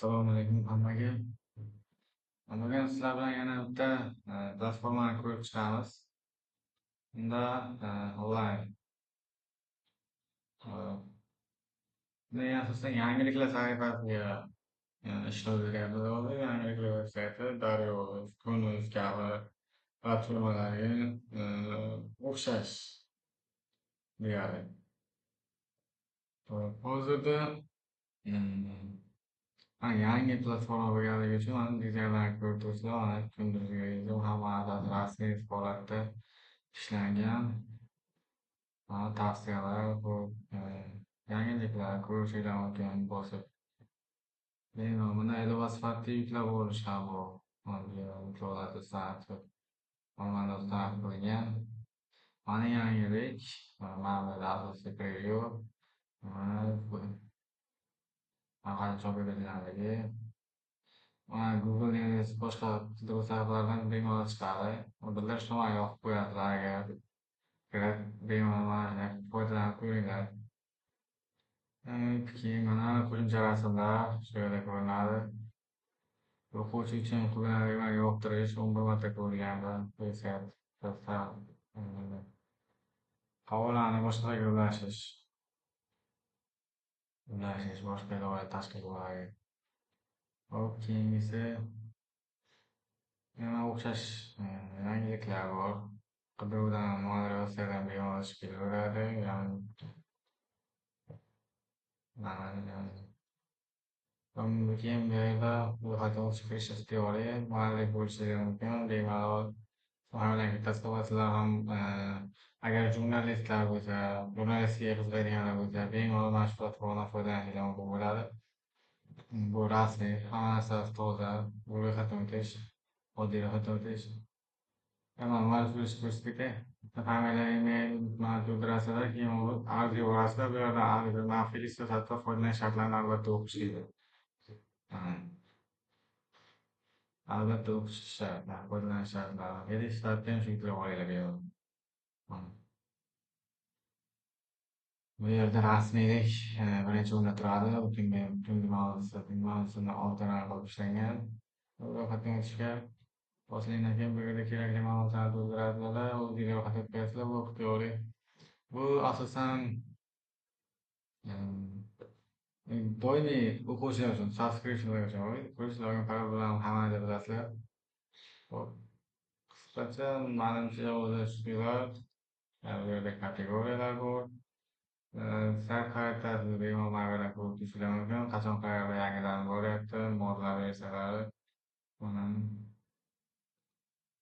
Assalomu alaykum hammaga. Bugun sizlar bilan yana bitta platformani ko'rib chiqamiz. Unda onlayn. Bunda asosan yangiliklar sahifasiga ishlov beryapti. Yangiliklar veb sayti Daryo, Kun.uz kabi platformalarga o'xshash deyarli. Hozirda yangi platforma bo'lganligi uchun mana dizaynlarni ko'rib turibsizlar, mana kunduzgi hamma rasmiy holatda ishlangan. Mana tavsiyalar, bu yangiliklar ko'rishinglar mumkin bosib. Bemalol buni ilova sifatida yuklab olish ham bor. Qilingan. Mana yangilik, mana bu asosiy preview. Mana bu qancha chop etilganligi. Mana Google boshqa qidiruv sahifalardan bemalol chiqadi. Bildirish tomoniga yoqib qo'yasizlar agar kirib bemalol mana foydalanib ko'ringlar. Keyin mana qo'shimcha rasmlar shu yerda ko'rinadi. O'quvchi uchun qulayliklarni yoqtirish 11 marta ko'rilgan. Havolani boshqalarga ulashish. Ulashish boshqa ilova tashkil bo'ladi. Hop, keyingisi yana o'xshash yangiliklar bor. Qidiruvdan nimalar yozsalar bemalol chiqib kelaveradi. Keyin bu yerda ro'yxatdan o'tish kirish ixtiyoriy, muallif bo'lishingiz mumkin. Bemalol sohalar ham agar jurnalistlar bo'lsa, jurnalistikaga qiziqadiganlar bo'lsa, bemalol mana shu platformadan foydalanishingiz mumkin bo'ladi. Bu rasmiy, hamma narsasi toza, bu ro'yxatdan o'tish, oddiy ro'yxatdan o'tish. Muallif bo'lishni ko'rsatib ketay. Familiya, email, mana to'ldirasizlar, keyin arz yuborasizlar. Bu yerda arz maxfiy sifatida foydalanish shartlarini albatta o'qish kerak. Albatta o'qish shart, foydalanish shartlari. Kerak sifatida ham shu yuklab olinglar bemalol. Bu yerda rasmiylik birinchi o'rinda turadi. Butun mavzusini oldindan qilib ishlangan. Ro'yxatdan o'tishga bosilgandan keyin bu yerda kerakli ma'lumotlarni to'ldirasizlar, o'zingizga ro'yxatdan o'tkazasizlar. Bu ixtiyoriy. Bu asosan doimiy o'quvchilar uchun, subscriptionlar uchun. Ko'rishlar parol bilan hammani bilasizlar. Xo'p, qisqacha manimcha o'zi shular. Bu yerda kategoriyalar bor. Sayt xaritasini bemalol mana ko'rib turishinglar mumkin. Qachon qayerda yangilanib boryapti, modlar versiyalari. Mana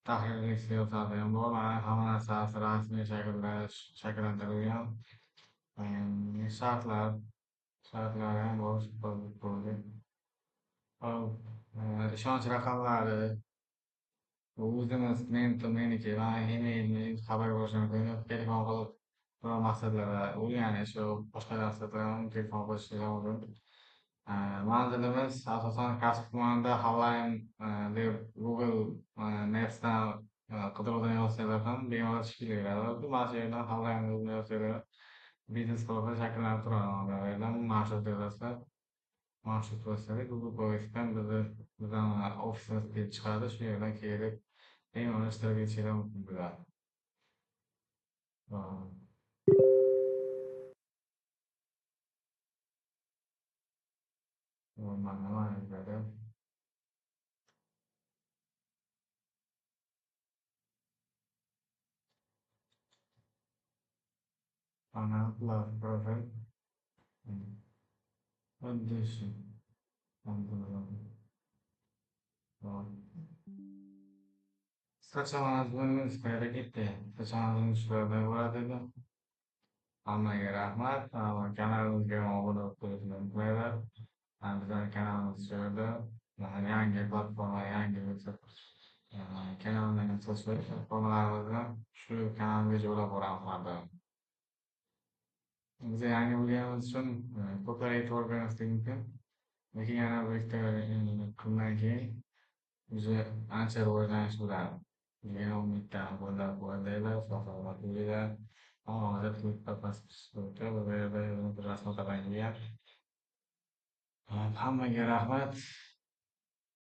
tahrirlik siyosati ham bor. Mana hamma narsasi rasmiy shaklda shakllantirilgan. Shartlar ham bor. Ishonch raqamlari. Bu o'zimiz meniki, mana emailni xabar bo'lishi mumkin. Telefon qilib biror maqsadlarda o'rganish va boshqa maqsadlar telefon qilish mumkin. Manzilimiz asosan Kasb tumanida Havayn deb Google Maps'dan qidiruvdan yozsanglar ham bemalol chiqib kelaveradi. Mana shu yerdan Havayn deb yozsanglar biznes profil shakllanib turadi. Bu yerdan marshrut yozasizlar. Marshrut bo'lsa Google Maps'dan bizning ofisimiz kelib chiqadi. Shu yerdan kelib bemalol ishtirok etishinglar mumkin bo'ladi. Mana profil. Xuddi shu. Qisqacha mazmunimiz qayerga ketdi? Qisqacha mazmun shulardan iborat edi. Hammaga rahmat. Kanalimizga obuna bo'lishni unutmanglar. Bizning kanalimiz shu yerda. Yangi platforma, yangi kanalning platformalarimizni shu kanalimizga joylab boramiz har doim. Biz yangi bo'lganimiz uchun ko'plar e'tibor bermasligi mumkin. Lekin yana bir ikkita kundan keyin o'zi ancha rivojlanish bo'ladi. Degan umiddan qo'llab-quvvatlaylar, sog' salomat bo'linglar. Hozir klubda bu yerda rasm qilgan. Hammaga rahmat.